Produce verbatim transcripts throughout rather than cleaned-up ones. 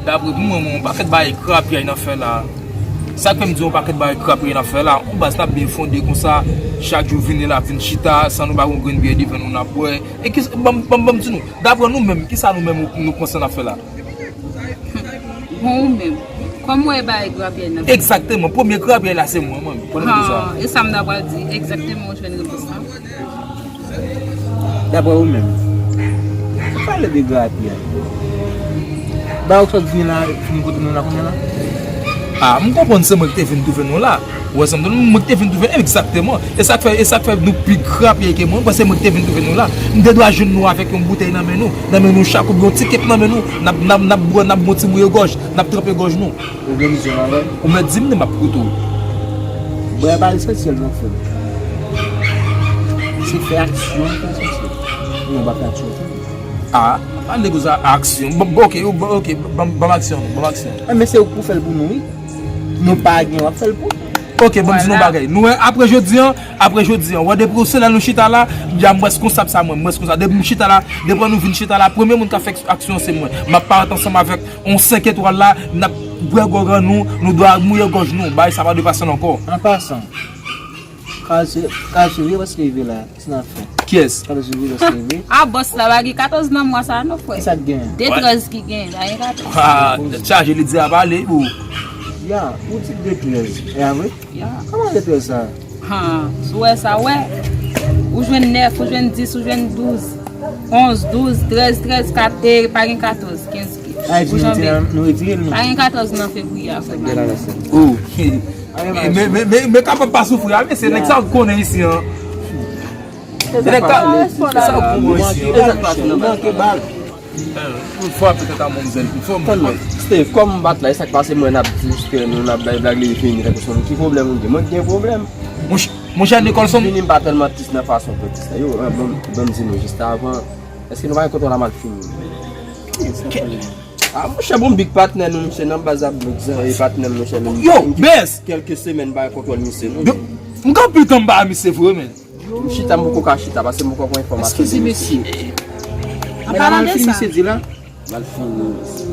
Dapre pou mwen, mwen, yon pakèt bagay krapyay n ap fè la. Sa k fè m di yon pakèt bagay krapyay n ap fè la, yon baz n ap byen fonde konsa, chak jou vini la, vin chita, san nou pa gon grenn byè devan nou n ap bwè. E ki, ban m, ban m, ban m di nou, dapre nou menm, kisa nou menm nou panse n ap fè la? Bon, ou menm, kòman w wè bagay grapyay nan? Egzakteman. Premye grapyay la se mwen, mwen. Konnen m di sa. E sa m ta pral di, egzakteman ou jwenn repons lan. Dapre ou menm, pale de grapyay. Ba ou sot vin la, fin kote nou la kounye la? Ah, m konprann se mwen ki te vin twouve nou la. Ou wè sa m di w, mwen ki te vin twouve egzakteman. E sa k fè, e sa k fè nou pi grapyay ke mwen, paske mwen ki te vin twouve nou la. M te dwe jwenn nou avèk yon boutèy nan men nou, nan men nou chak oubyen yon ti kèk nan men nou, n ap, n ap, n ap bwè, n ap gon ti mouye gòj, n ap tranpe gòj nou. Ou gen vizyon avè m? Ou mèt di m li, m ap koute w. Bwè pa esansyèl non frè m. Se fè aksyon ki esansyèl. Ou pa fè aksyon tou. Ah, pa negosye aksyon. Bon, bon, ok, bon, ok, ban m aksyon, ban m aksyon. Ah, men se ou k pou fè l pou nou, wi. Nou pa gen, w ap fè l pou nou. Ok, ban m di nou bagay. Nou wè, apre jodi an, apre jodi an, wè depi se lè nou chita la, ya m responsab sa mwen, m responsab. Depi m chita la, depi nou vin chita la, premye moun k ap fè aksyon se mwen. M ap parèt ansanm avèk yon senk etwal la, n ap bwè gwòg an nou, nou dwe mouye gòj nou. Bagay sa pa dwe pase la ankò. An pasan, Kal Seri, Kal Seri paske rive la, se nan fè. Kiyès? Kal Seri paske rive. A bòs la pa gen katòz nan mwa sa non frè. Kisa k gen? De trèz ki gen, pa gen katòz. Ah, tèt chaje li di a pale pou. Ya, ou di de trèz. E a vre? Ya. Kòman de trèz sa? Ha, si w wè sa, wè. Ou jwenn nèf, ou jwenn dis, ou jwenn douz, onz, douz, trèz, trèz, kat, e pa gen katòz, kenz ki. Ou janbe. Nou retire l nou. Pa gen katòz nan fevriye a, frè m. Oh. Men, men, men, men, men kapab pa soufri a, men se nèg sa ou konnen isi an. Se nèg sa ou konnen isi an. Ou manke bal. M frape tèt a manmzèl. M fò m. Tann mwen. Steve, kòm m bat la, e sa k pase mwen n ap di, Steve, nou n ap bay blag li vini, tankou se yon ti pwoblèm ou gen. Mwen gen pwoblèm. Monchè, Nicholson. Vini m pa tèlman tris nan fason pou tris la. Yo, ban m di nou jis avan. Èske nou pa gen kontwòl a Malfini? Ah, monchè, bon, big patnè nou, misye nan baz ap big zan, e patnè m, monchè, nou. Yo, bèz! Kèlke semèn, pa gen kontwòl misye, non. M gen anpil tan m pa wè misye vre, men. M chita, m poko ka chita, paske m poko pran enfòmasyon de misye. An palan de sa, Malfini.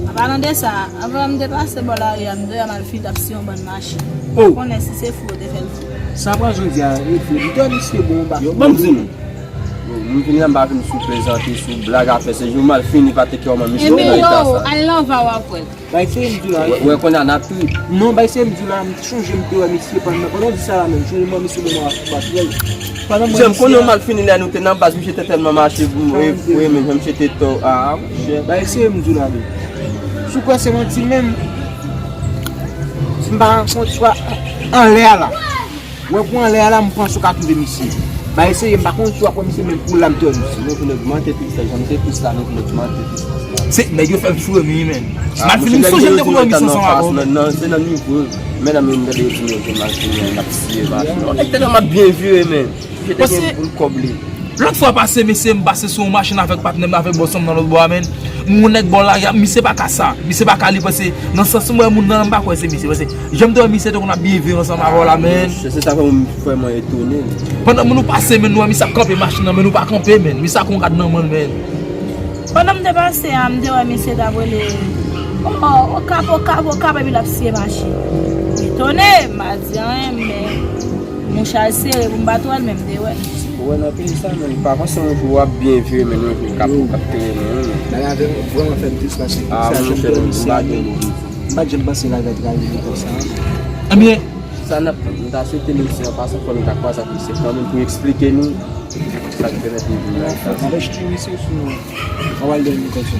An palan de sa, avan m te pase bò lari a, m te wè Malfini t ap siye yon bann machin. Ou konnen si se fou yo te fè l fou. Sa pran jodi a, e fou. M te wè misye bon, m pa. Yo, ban m di nou. Yo, m vin la, m pa vin sou plezante, sou blag, afè, se jou Malfini pa te kè w, men misye nan eta sa. Al nan va w ap wè l. Bay serye m di w la. Wè, wè kounye a n ap trip. Non, bay serye m di w la, m chonje m te wè misye pandan, pandan w di sa la menm, m chonje m wè misye bon mwen ak patrèl. Pandan m wè misye a. Jan m konnen w Malfini lè nou te nan baz, misye te tèlman mache pou mwen, wi, men jan misye te tò a, monchè. Bay serye m di w la menm. Si w kwè se manti menm, si m pa rankontre w anlè a la. Wè pou anlè a la, m panse w ka twouve misye. Bay serye, m pa konn si w ap wè misye, men pou la m te wè misye. Nou vin ogmante plis la, jan m te plis la, nou vin ogmante plis la. Se nèg yo fè m foure mi, men. Malfini, m sonje m te konn wè misye ansanm avè w. Non, se nan nivo. Medam yo, m tande yo di nou ke Malfini ap siye machin. Yon nèg tèlman ap byen vire, men. Misye te gen boul kòb li. Lòt fwa pase, mesye, m pase sou yon machin avèk patnè m, avèk bòs mwen nan lòt bò a, men. M wè nèg bò lari a, misye pa ka sa. Misye pa ka li, paske nan sans m wè moun nan, m pa kwè se misye, paske jan m te wè misye te konn ap byen vire ansanm avè w la, men. Se, se sa fè mwen, fè mwen etone. Pandan moun ou pase, men, nou wè misye ap kanpe machin nan, men nou pa kanpe, men. Misye ak yon rad nan men l, men. Pandan m te pase a, m te wè misye t ap rele, o, Okap, Okap, Okap, epi l ap siye machin. M etone, m pa di anyen, men. Mouch al sere pou m pa twò l, men m te wè. Ou wè nan peyi sa, men, m pa panse yon jou w ap byen vire, men yon jou k ap, k ap trennen, wi, men. Bagay avè m vrèman fè m tris paske sa jan m te wè misye a, m pa t janm panse l avè travay li konsa. Ebyen, sa n ap, m ta swete nou se an pasan fò nou ta kwaze ak misye kanmenm pou eksplike nou sa k pèmèt li vin la. Anpèch ti misye sou nou. An w al dèyè nou kòm sa.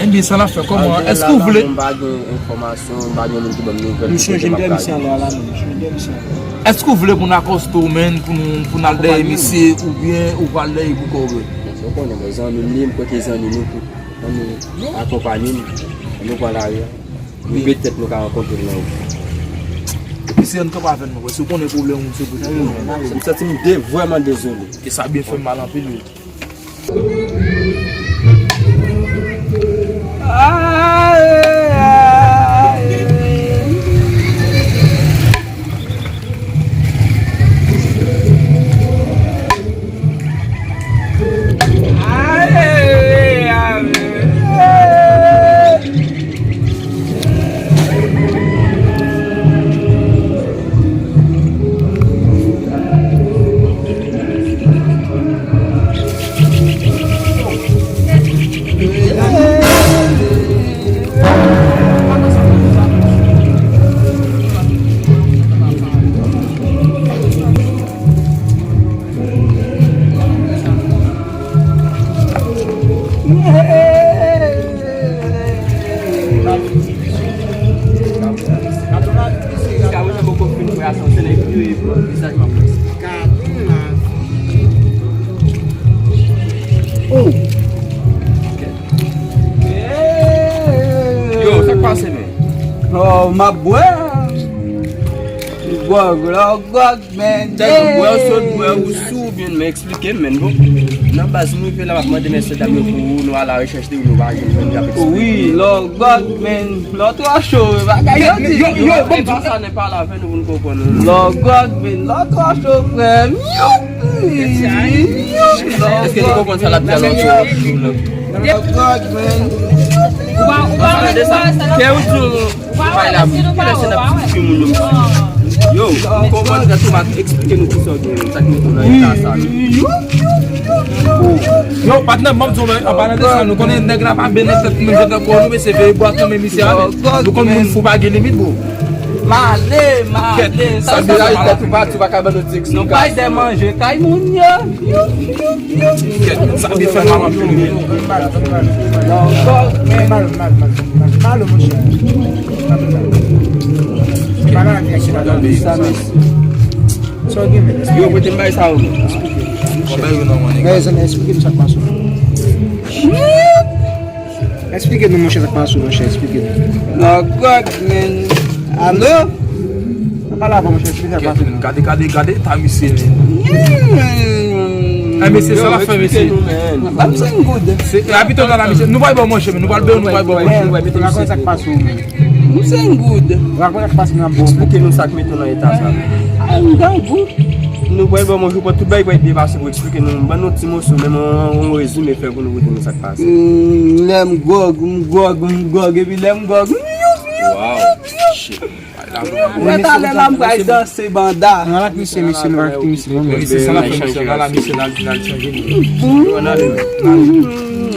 Ebyen, sa n ap fè kòman? Èske w vle? M pa gen enfòmasyon, m pa gen moun ki ban m nouvèl. M sonje m te wè misye anlè a la menm, m sonje m te wè misye anlè a. Èske w vle pou n akòste w, menn, pou nou, pou n al dèyè misye, oubyen ou pral dèyè pou kò w vre? Ou konnen, men, zanmi m li, m kote zanmi nou tou. Ann nou akonpanye m, ann nou pran lari a. Nou petèt nou ka rankontre l nan wout. Misye, ann kanpe avè m non, paske ou konnen pwoblèm ou se pou tèt ou. M santi m de, vrèman dezole. E sa byen fè m mal anpil, wi. Yo, sa k pase, men? Oh, m ap bwè. Gwòg, lò gwòg, men. Tèl gwòg, sot bwè, ou sou, byen, men eksplike m, men, bon. Nan baz, m rive la, m ap mande mesye dam yo pou ou, nou al a rechèch de ou, nou pa jwenn, jwenn, y ap eksplike. Wi, lò gwòg, men, lò twò cho, bagay yo di. Yo, yo, bon, sa nè pa la. Lò gwòg, men lò twò cho, frè m. Youpi! Youpi! Èske nou konprann sa l ap di a lò twò cho la? Lò gwòg, men. Ou pa, ou pa, ou pa, kè ou di, ou pa wè si nou pa wè, ou pa wè. Yo, ou konprann sa tou, pa eksplike nou kisa w gen, sa k mete w nan eta sa. Yo, patnè, ban m di w, men, an palan de sa, nou konnen nèg la pa byen nan tèt, nou jwenn ankò, nou mesye veye bwa kanmenm isi a, men. Nou konn moun fou pa gen limit, bro. Male, male, sa, sa, sa, sa, ou pa, ou pa ka ban nou ti eksplikasyon. Nou bay de manje kay moun yo. Kèt, sa byen fè mal anpil, wi. Non, non, mal, mal, mal, mal, mal, monchè. Mal, mal. Sa, men. Sa w gen, men? Yo, kote m bay sa, ou? Mwen bay yo nan mwen, nèg. Gade, zanmi, eksplike m sa k pase. Eksplike nou, monchè, sa k pase, monchè, eksplike nou. Lò gwòg, men. Alo? Pale avan, monchè, eksplike sa k pase. Gade, gade, gade eta misye, men. Hmm. Ay, mesye, sa l ap fè, mesye. Ban m senk goud. Se, e, apito nan la, mesye. Nou pral ba w manje, men nou pral ba w, nou pral ba w manje. Rakonte sa k pase, men. M senk goud. Rakonte sa k pase nan bon. Eksplike nou sa k mete w nan eta sa. A, m dan gou. Nou pral ba w manje, pran tout bagay pral byen pase pou eksplike nou. Ban nou ti moso, menm yon, yon rezime fè pou nou kote nou sa k pase. Hmm, lè m gwòg, m gwòg, m gwòg, epi lè m gwòg, m youp, youp, youp, youp. Apre talè la, m pral danse banda. Ann al ak misye, misye, nou ak misye, bon, men. Misye, sa l ap fè, misye, ann al la, misye, n al, n al chanje.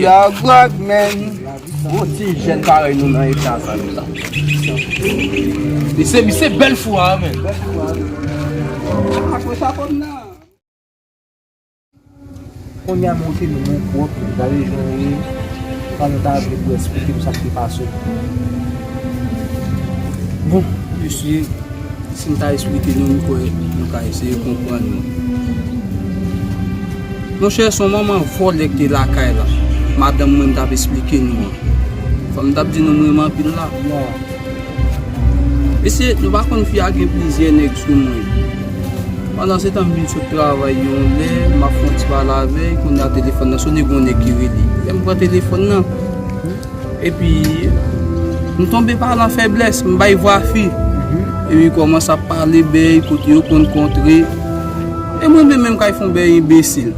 Yo, gwòg, men. Bon, ti jèn parèy nou nan eta sa nou la. Misye, misye bèl fou a, men. Bèl fou a, men. Kounye a monte nou, men, pwòp, gade jan l ye. Sa nou ta vle pou eksplike nou sa k te pase. Bon, mesye, si m ta eksplike nou, m kwè nou ka eseye konprann nou. Monchè, se yon manman vòlè k te lakay la. Madanm mwen, m t ap eksplike nou an. Fò m t ap di nou m renmen anpil la. Mesye, nou pa konn fi a gen plizyè nèg sou mwen. Pandan se tan, m vin sot travay yon lè, m ap fè yon ti pale avè l, kounye a telefòn nan sone, gen yon nèg ki rele. Lè m pran telefòn nan, epi m tonbe pa nan fèblès, m bay vwa fi. Epi kòmanse ap pale bèy, kote yo konn kontre. E mwen menm, menm kay fè yon bèy enbesil.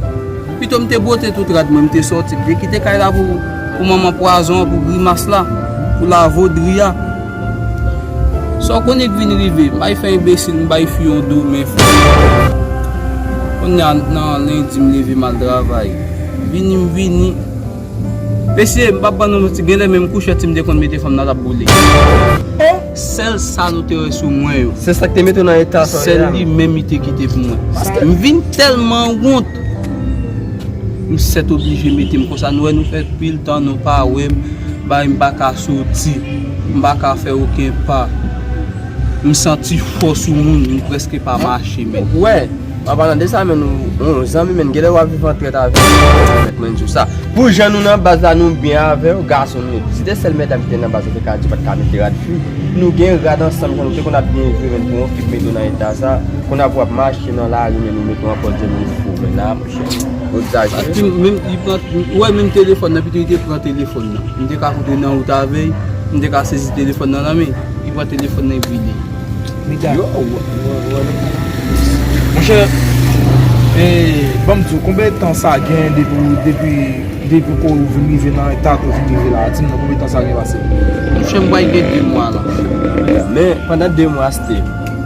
Pito m te bwote tout rad mwen, m te sòti, m te kite kay la pou, pou manman pwazon an, pou grimas la, pou lavodri a. Sa w konnen k vin rive, m bay fè enbesil, m bay fi yon do, men fou. Kounye a nan lendi, m leve m al travay. Vini, m vini. Mesye, m p ap ban nou manti, genlè menm kouchèt si m te konn mete fanm nan t ap boule. Sèl sa nou te wè sou mwen yo. Se sa k te mete w nan eta sa w ye a. Sèl li menm li te kite pou mwen. M vin tèlman wont. M sètoblije mete m konsa. Nou wè nou fè pil tan nou pa wè m. Bay m pa ka soti. M pa ka fè okenn pa. M santi fò sou moun. M prèske pa mache menm. Wè. An palan de sa, men, nou, yon zanmi, men, genlè w ap viv an trèt avè l, mèt mwen di w sa. Pou jan nou nan baz la, nou byen avè w, gason nou ye. Si te sèl medam ki te nan baz la, te ka di w pa t ka mete rad fi. Nou gen rad ansanm, jan nou te konn ap byen jwe, men, pou yon fi k mete w nan eta sa, kounye a pou w ap mache nan lari, men, nou mete w ankò di moun fou, men, la, monchè. Ou egzajere. Paske menm, li pran, ou wè menm telefòn nan, pito li te pran telefòn nan. M te ka koute nan wout avè l, m te ka sezi telefòn nan nan men l, li pran telefòn nan, li vide. Yo, wè, wè, wè. Monchè, e, ban m di w, konbyen tan sa gen depi, depi, depi w vin rive nan eta ke w vin rive la a? Di m non, konbyen tan sa gen pase? Monchè, m pral gen de mwa la. Men, pandan de mwa, se te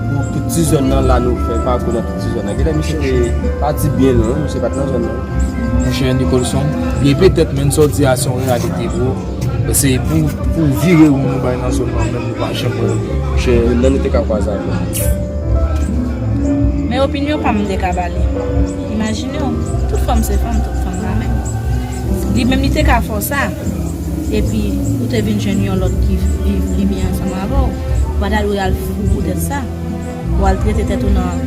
pou tout ti zòn nan la nou fè pakou nan tout ti zòn nan. Genlè misye te pati byen lwen, misye pa t nan zòn nan. Monchè Nicholson, byen petèt, men sa w di a se yon reyalite, bro. Se pou, pou vire ou nou bay nan zòn nan, menm nou pa janm wè l. Monchè, youn nan nou te ka kwaze avè l. Men opinyon pa m, m te ka ba li. Imajine w, tout fanm se fanm, tout fanm pa menm. Li menm li te ka fè w sa. Epi ou te vin jwenn yon lòt ki viv li byen ansanm avè w. Ou pa ta dwe al fou poutèt sa. Ou al trete tèt ou nan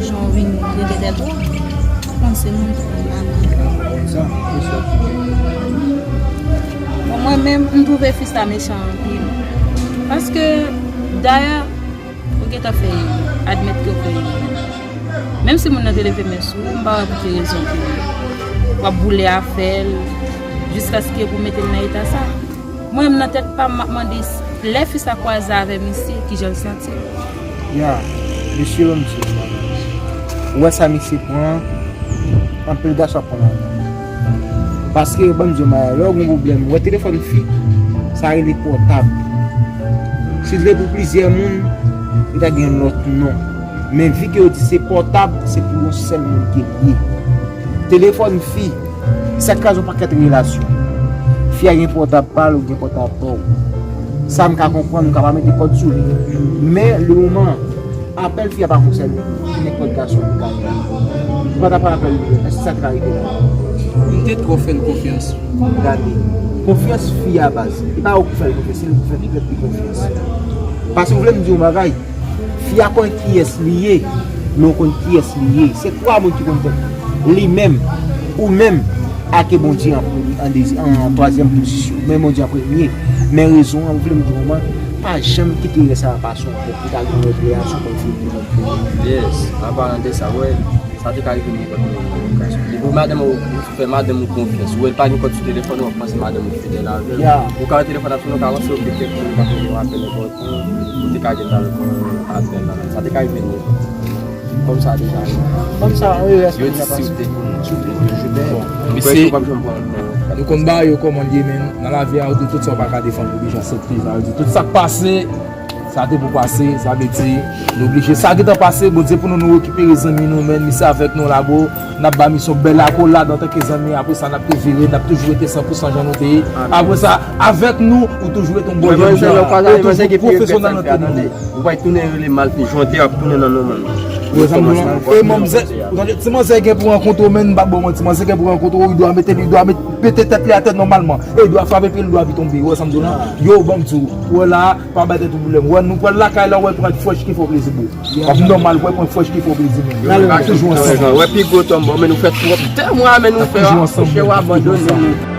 jan ou vin trete tèt ou. Ou panse moun ki konn pa. Bon, mwen menm, m twouve fi sa mechan anpil. Paske, dayè, ou gentan fè erè. Admèt ke w fè erè. Menm si moun nan te leve men sou ou, m pa wè pou ki rezon ke w ap boule afè l jiskaske pou mete l nan eta sa. Mwen menm nan tèt pa m, m ap mande, lè fi sa kwaze avè misye, kijan l santi l? Ya, mesye, ban m di w yon bagay. Ou wè sa misye pran an, anpil gason ap pran l. Paske, ban m di w yon bagay, lè w gen pwoblèm, ou wè telefòn fi, sa rele pòtab. Si l te pou plizyè moun, li ta gen yon lòt non. Men vi ke yo di se pòtab, se pou yon sèl moun ke l ye. Telefòn fi, sa k kraze yon pakèt relasyon. Fi a gen pòtab pa l, ou gen pòtab pa w. Sa m ka konprann, m ka pa mete kòd sou li. Men, le moman, apèl fi a pa konsène ou, ki nenpòt gason ki ka fè. Ou pa ta pran apèl li, èske sa te ka rive la? M te twò fè l konfyans. Gade, konfyans fi a baz, e pa ou ki fè l konfyans, se li ki fè, ki fè l pi konfyans. Paske ou vle m di yon bagay, fi a konn kiyès li ye, men ou konn kiyès li ye. Se twa moun ki konn tèt li. Li menm, ou menm, ake Bondye an premye, an dezi-, an twazyèm pozisyon. Men Bondye an premye. Men rezon an, ou vle m di w, pa janm kite rès sa pase w ankò pou ta gen yon lòt relasyon kòm fi. Yes, an palan de sa, wè, sa te ka rive nenpòt moun nan yon ka. Depi w madanm ou, ou fè madanm ou konfyans, ou wè l pa gen kòd sou telefòn, w ap panse madanm ou fidèl avè l. Ya. Ou ka wè telefòn ap sonnen, ou ka panse ou gen kèk moun k ap rele w apèl enpòtan, ou te ka gentan reponn apèl la. Sa te ka rive nenpòt moun. Kòm sa deja rive. Kòm sa, wi, yo di si w te konnen, si w te toujou te. Bon, mwen kwè si w p ap janm pran nan. Nou konn bagay yo kòman l ye, men nan lavi a, yo di tout sa w pa ka defann, ou oblije aksepte. Sa vle di, tout sa k pase, sa te pou pase, sa vle di, nou oblije. Sa gentan pase, Bondye pou nou, nou rekipere zanmi nou, men misye avèk nou la, bro. N ap ba misye yon bèl akolad antanke zanmi, apre sa, n ap tou vire, n ap toujou rete san pou san jan nou te ye. Apre sa, avèk nou, ou toujou rete yon bon jèn jan. Ou toujou pwofesyonèl nan tèt ou. Ou pa tounen rele mal, pi jan w te ap tounen nan non, man. Ou wè sa m di w lan? E manzè, ou tande, ti manzè gen pou rankontre w, men m p ap ba w manti, manzè gen pou rankontre w, li dwa mete, li dwa met, pete tèt li atè nòmalman. E li dwa frape pye, li dwa pi tonbe. Ou wè sa m di w lan? Yo, ban m di w, ou wè la, pa bay tèt ou pwoblèm. Ou wè, nou pral lakay la, ou wè, pran fresh ki fè w plezi, bro. W ap nòmal, ou wè, pran fresh ki fè w plezi, men. N ap toujou ansanm. Wè, pi gwo tòm, bon, men nou fè twòp tè mwa, men nou fè akouche, w abandone nou.